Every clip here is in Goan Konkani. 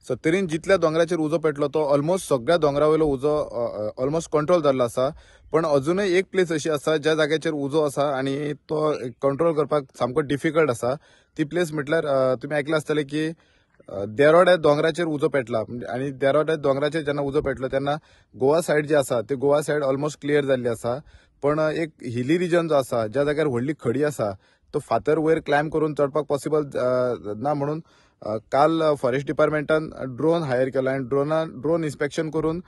सत्तरीन जितल्या दोंगराचेर उजो पेटलो तो ऑलमोस्ट सगळ्या दोंगरा वयलो उजो ऑलमोस्ट कंट्रोल जाल्लो आसा, पण अजुनय एक प्लेस अशी आसा ज्या जाग्याचेर उजो आसा आनी तो कंट्रोल करपाक सामको डिफिकल्ट आसा. ती प्लेस म्हटल्यार तुमी आयकलां आसतलें की देरोड्या दोंगराचेर उजो पेटला आनी देरोड्या दोंगराचेर जेन्ना उजो पेटलो तेन्ना गोवा सायड जी आसा ती गोवा सायड ऑलमोस्ट क्लियर जाल्ली आसा, पण एक हिली रिजन जो आसा ज्या जाग्यार व्हडली खडी आसा तो फातर वयर क्लायंब करून चडपाक पॉसिबल ना म्हणून काल फॉरेस्ट डिपार्टमेंटान ड्रोन हायर केलो आनी ड्रोन इन्स्पेक्शन करून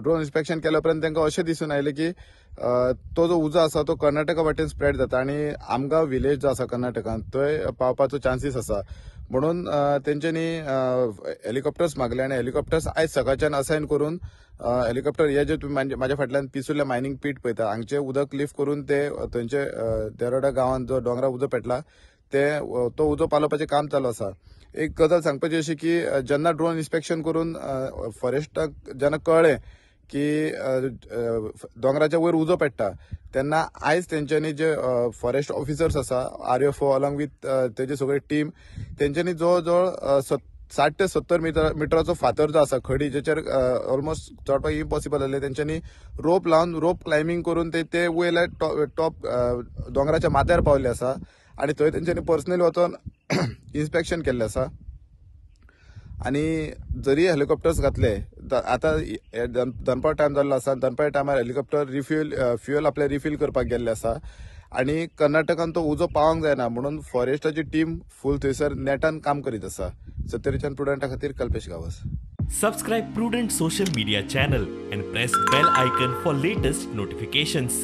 ड्रोन इन्स्पेक्शन केल्या उपरांत तांकां अशें दिसून आयलें की तो जो उजो आसा तो कर्नाटका वाटेन स्प्रेड जाता आनी आमगांव विलेज जो आसा कर्नाटकान थंय पावपाचो चान्सीस आसा म्हणून तेंच्यांनी हेलिकॉप्टर्स मागले आनी हेलिकॉप्टर्स आयज सकाळच्यान असायन करून हेलिकॉप्टर हे जे तुमी म्हाज्या फाटल्यान पिसुल्ल्या मायनींग पीट पळयता हांगचे उदक लिफ्ट करून ते थंयचे देरोडा गांवांत जो दोंगरा उजो पेटला ते तो उजो पालोवपाचें काम चालू आसा. एक गजाल सांगपाची अशी की जेन्ना ड्रोन इन्स्पेक्शन करून फॉरेस्टाक जेन्ना कळ्ळें की दोंगराच्या वयर उजो पेट्टा तेन्ना आयज तेंच्यांनी जे फॉरेस्ट ऑफिसर्स आसा RFO along with तेजे सगळे टीम तेंच्यांनी जवळ जवळ 60 ते 70 मिटराचो फातर जो आसा खडी जेचेर ऑलमोस्ट चडपाक इम्पॉसिबल जाल्लें तेंच्यांनी रोप लावन रोप क्लायबींग करून ते वयल्या टॉप दोंगराच्या माथ्यार पावल्ले आसा आनी थंय तेंच्यांनी पर्सनली वचोन इन्स्पेक्शन केल्लें आसा. आनी जरी हेलिकॉप्टर्स घातले आतां दनपार टायम जाल्लो आसा, दनपार टायमार हेलिकॉप्टर फ्युएल आपले रिफील करपाक गेल्ले आसा आनी कर्नाटकान तो उजो पावंक जायना म्हणून फॉरेस्टाची टीम फूल थंयसर नेटान काम करीत आसा. सत्तरीच्यान प्रुडंटा खातीर Kalpesh Gawas. Subscribe Prudent social media channel and press bell icon for latest notifications.